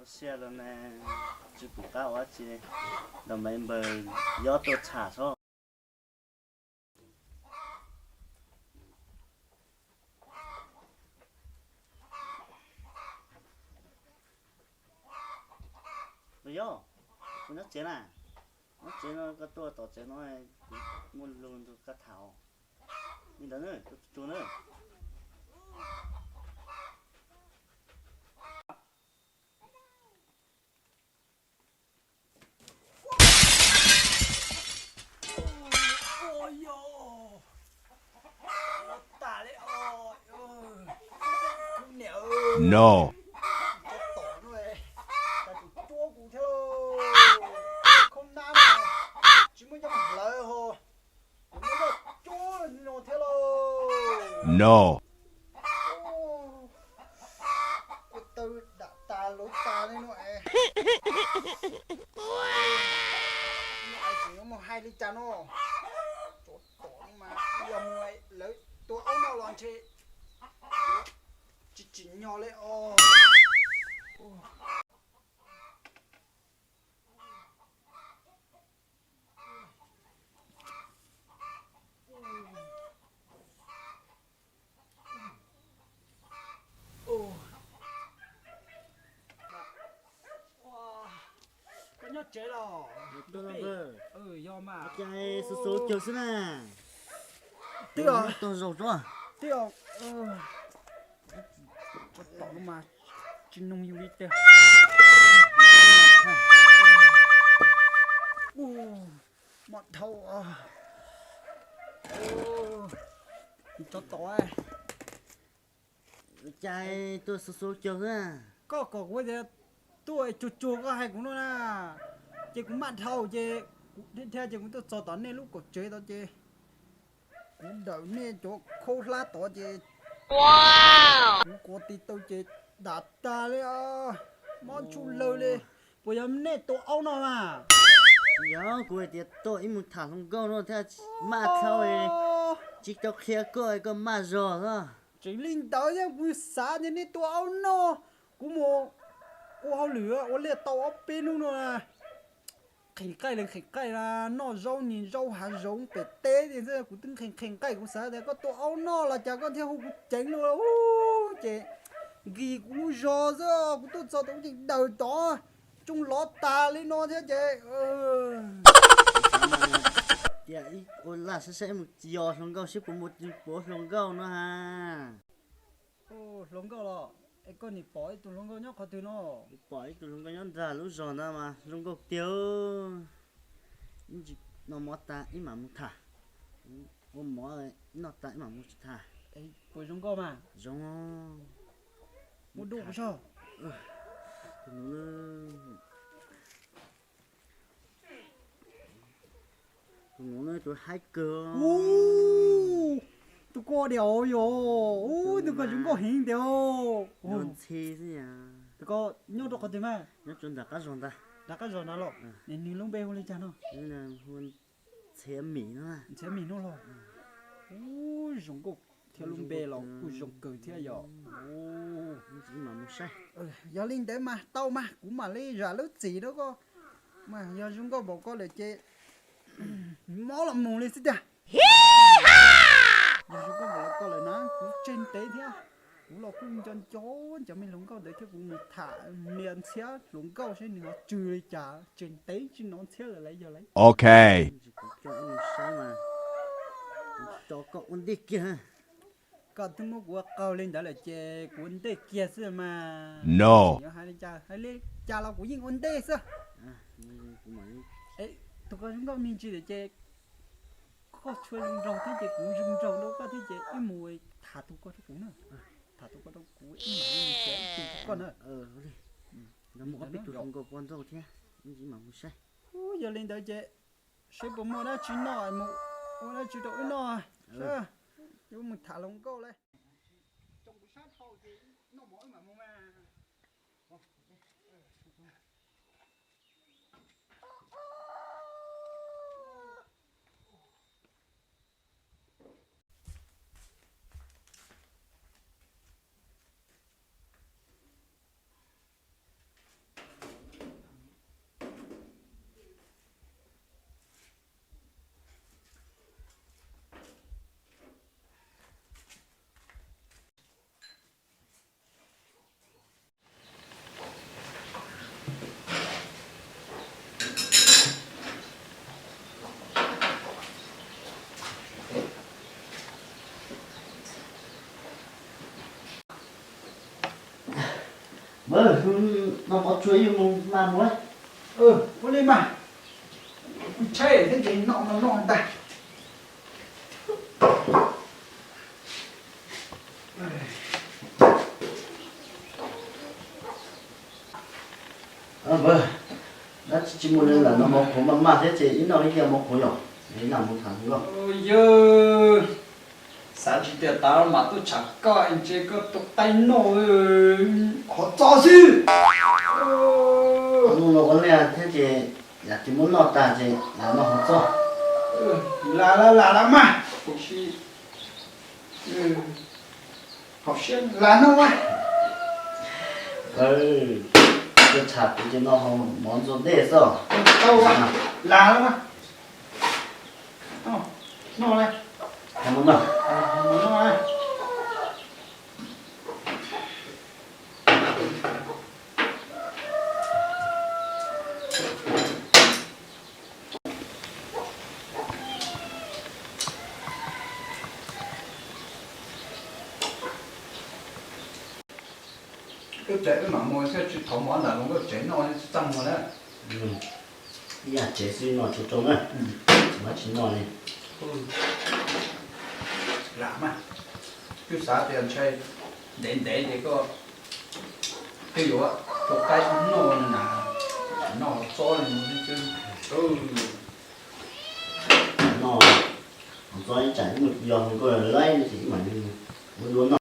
Sia los na, tsis pum qab ua tsi, los me npawg yob tuaj tsham sob. Los yob, kuv nyob tsev na, nyob tsev no koj tuaj tom tsev no, kuv muaj lus nrog koj tham os. Li ntawd na, tsuag tsuag na. No. Tsis muaj ncauj nplawv ho, kuv muaj ncauj cuab no thiab lauj. No. Kua taw dam tas luv tas li no es, es tseem yuav mus hais li cas no? Tsov tom no mas yog mus lawv tua aub noj los ntshe tsis tsim nyog li os. Koj nyob tsev los? Yog mas. Cas xu xu caug xwb na. Twb tog zaus tsob. Twb tom mas tsis noog yus li cas. Maj dhau. Tsov tom. Cas tuaj xu xu caug xwb. Koj kom kuv tias tuaj tsuag tsuag koj hais kuv no na, ces kuv maj dhau ces kuv thiab ces kuv tuaj txog tom nej lub kaum tsev tod ces kuv dawm nej cov khaub hlab tod ces kuv kua tis taw ces dam tag li, mob tsuj lawg li. Puas yog nej tua aub noj mas? Yog, kuv hais tias tuaj ib mus tham hluas nkauj no thiaj maj dhau, tsis tau qhia koj, koj maj zog xwb. Tseem li ntawd thiab, kuv xav tias nej tua aub noj, kuv mus ua hauj lwm ua liaj tau ob peb hnub no, qhees nqaij li qhees nqaij, noj zaub ni zaub hav zoov pem teb tiag xwb, kuv twb qhees qhees nqaij, kuv xav tias koj tua aub noj los cas koj thiaj hu kuv ceev li, ces nqis kuv lub zog xwb, kuv tuaj txog tod ces daws tod tsoo lov tas li no thiab ces. Cia ib ua laj saib saib mus yos hluas nkauj seb puas muaj puav hluas nkauj no ha. Hluas nkauj los, es koj nim pom ib tug hluas nkauj nyob qhov twg no? Pom ib tug hluas nkauj nyob nram lub zos ntawd mas zoo nkauj tiag. Ib ntsis noj mov tas ib mam mus tham. Ua mov noj tas ib mam mus tham. Puas zoo nkauj mas? Zoo. Muab dub kuv soj. Tus nuav no tus haib kawg. Tus ko diam yog, tus ko zoo nkauj heev tiag. Ntxhi xwb. Tus ko nyob rau qhov twg mas? Nyob rau nram qab zog ntag. Nram qab zog ntag los? Nws lub npe hu li cas no? Hu Ntxhiav Mim no. Ntxhiav Mim no los? Ub, zoo nkauj thiab lub npe los kuj zoo kawg thiab yog. Yog li ntawd mas tau mas kuv mam li zam lub txim rau koj. Mas yog zoo nkauj npaum koj lawm ces mob los mus li xwb tiag. Yog zoo nkauj npaum li koj lawm na kuv tseg ntev thiab. Kuv los kuj nco nco cov me hluas nkauj ntawd thiab kuv mus tham nias Ntxhiab hluas nkauj seb nws ho tsw li cas, tseg ntev tsis hnov Ntxhiab lawm lauj yog lauj. Ok. Kuv tso koj ua ntej kiag. Koj twb muab kuv ua qaug li ntawd lawm ces kuv ua ntej kiag xwb mas. No. Hais li cas los kuv yeej ua ntej xwb. Tus ko zoo nkauj me ntsis lawm ces koj tshua zoo nraug thiab ces kuv zoo nraug rau koj thiab ces wb mus tham tus ko rau kuv na. Tham tus ko rau kuv ib mus ib tus rau koj na. Muaj peb tus hluas nkauj poj nrauj thiab, ib mam mus saib. Yog li ntawd ces seb puas muaj dab tsi noj mus ua dab tsi rau wb noj. Wb mus tham hluas nkauj lawm. Npawg, noj mov tsuag ib mus mas mus. Ua li mas, kuv tshaib thiab ces noj no noj ntag. Npawg, dab tsi tsis muaj li, lam noj mov qhuav maj maj thiab ces ib noj ib yam mov qhuav yom, ib noj mus tham nkauj. Yawg, xav tsis tias tav mam tuaj tsham koj ntshe koj tus qaib noj qhov txob xwb. Hnub no ua liaj thiab ces yam twg muab noj tag ces lam noj qhov txob. Lam lam lam mas, tiam sis hauv siab lam noj mas. Koj tsham kuv ces noj mov ntxuag dej xwb. Tau, lam mas. Noj, noj. Wb plam wb mam mus thiaj tsis thov mov ntawm hluas nkauj tsev noj tsis txaj muag na. Ib yam tsev xwb noj tsuag tsuag na, tsis noj li. Lam mas, twb xav tias ntshai ntev ntev ces koj twb yuav tus qaib noj na, noj txob li no xwb. Noj txob ib tsam mus yos hluas nkauj laib ces ib mam li ua dua noj.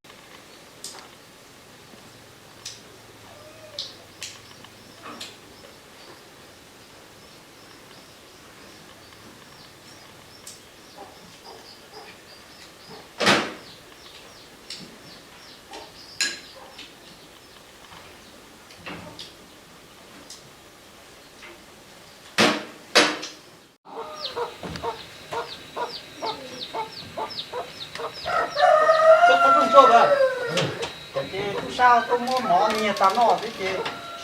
Tub sab tuaj muab mov nyiag tas noj thiab ces tsis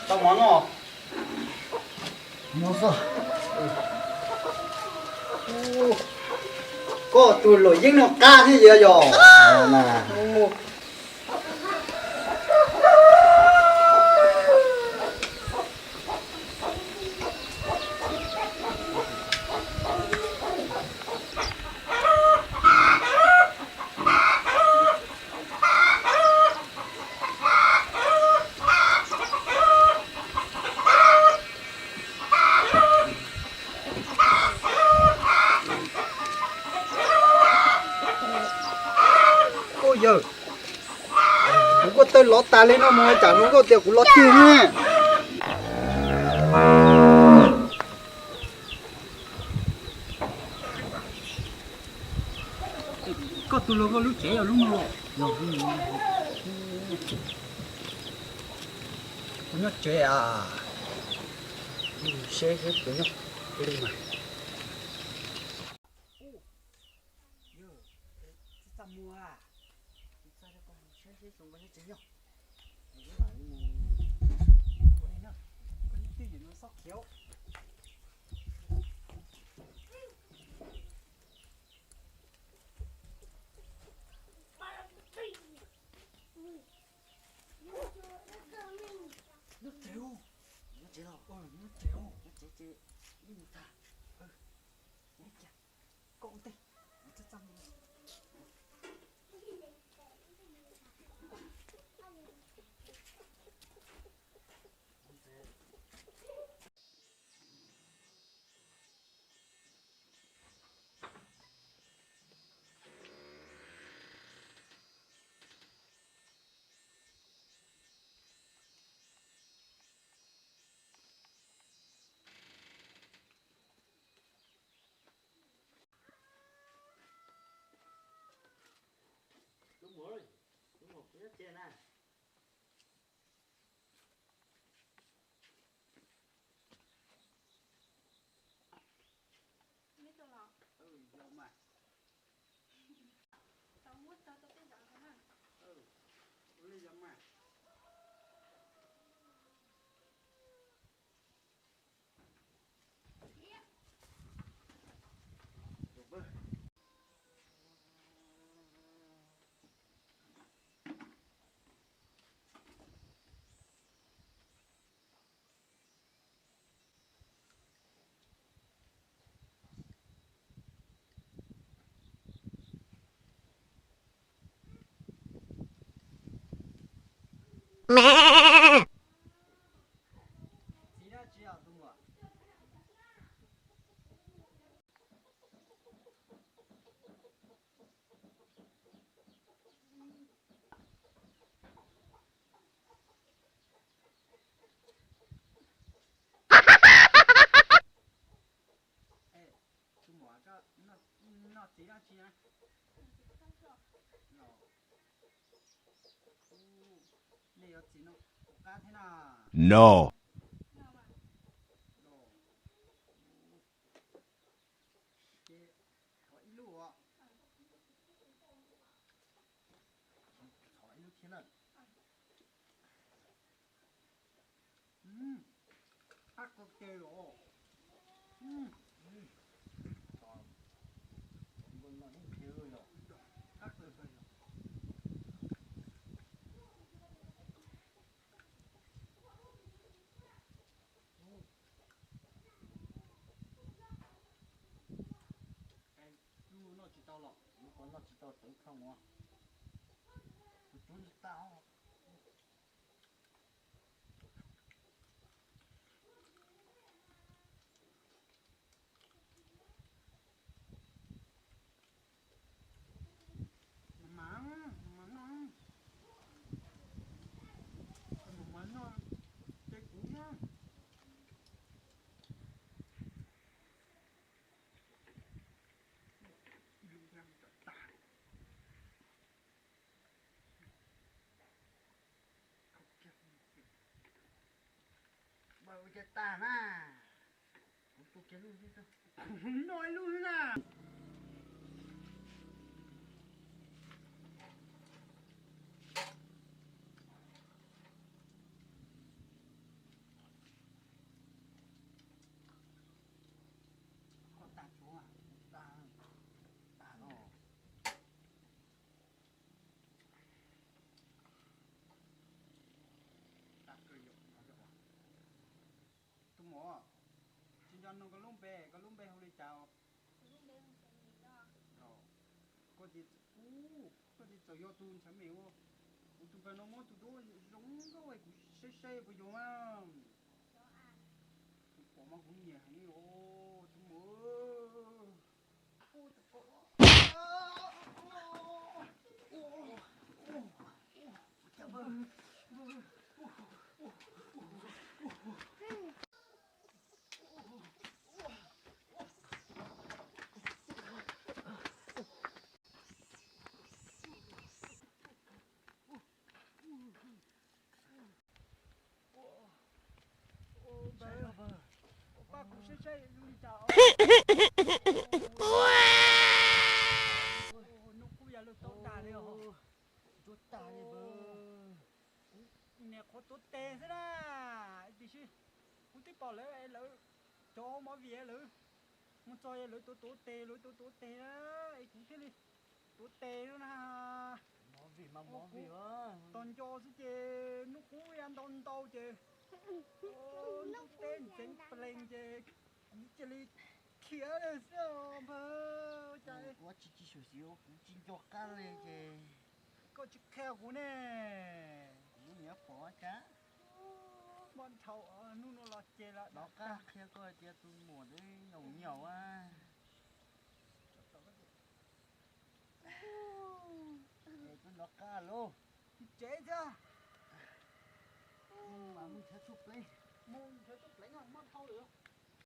tau mov noj. Koj tus luam yeeb no qab thiab yog. Ua yawg, kuv kuj tawg lov tas li no mus tsam hluas nkauj tias kuv lov tiag ne. Koj tus hluas nkauj lub tsev yog lub no los? Kuv nyob tsev as. Seb seb kuv nyob li mas. Yog, tsis txaj muag, kuv txaj rau koj mus saib seb zoo npaum li cas yog. Ua li na, koj nyob twj ywm no xob khiav. Nyob tsev, nyob tsev los, nyob tsev, nyob tsev ces ib mus tag. Ua li cas, koj ua ntej, kuv txaj txaj muag. Lub muam, lub muam kuv nyob tsev na. Neb tau los? Los mas. Tau muab tso rau tej zaum no na. Ua li los mas. No. Lub noj tsis tau los, lub ko noj tsis tau txawv kho mus. Tus tub tsis tau. Mas, mas noj, mas noj, ces kuv noj. Ua cas tag na. Kuv tu kiag lub xwb. Noj ib lub xwb na. Koj tag tsuav, tag, tag los, tag kawg yom. Tus muam, tsis nco nug koj lub npe, koj lub npe hu li cas? Koj tsis, koj tsis txawm yog tus ntshav mem ua, kuv tus npawg no muab tus duab zoo nkauj kuv saib saib puas yog mas. Kuv pom mas kuv nyiam heev os tus muam. Pab kuv saib saib zoo li cas. Hnub qub yog lawv tuav tag li os. Tuav tag li. Kuv niam qhuav tuav tes xwb na, tiam sis kuv twb pom lawv, lawv cov movie lawv mus txog lawv tuav tuav tes, lawv tuav tuav tes na, es kuv thiaj li tuav tes xwb na. Movie mas movie, tos nco xwb ces hnub qub ya ntau ntau ces ntuj teb ntxeev plees ces kuv cia li khiav xwb os npawg. Cas kuv tsis, tsis xyuam xim, kuv tsis nco qab li ces. Koj tsis qhia kuv ne. Kuv niam pom cas. Muaj dhau, hnub no los ces los qab qhia koj tias tus muam nyob nyaum a. Es twb nrov qab lauj. Tsev thiab. Mas mus nrhiav tshuaj plev.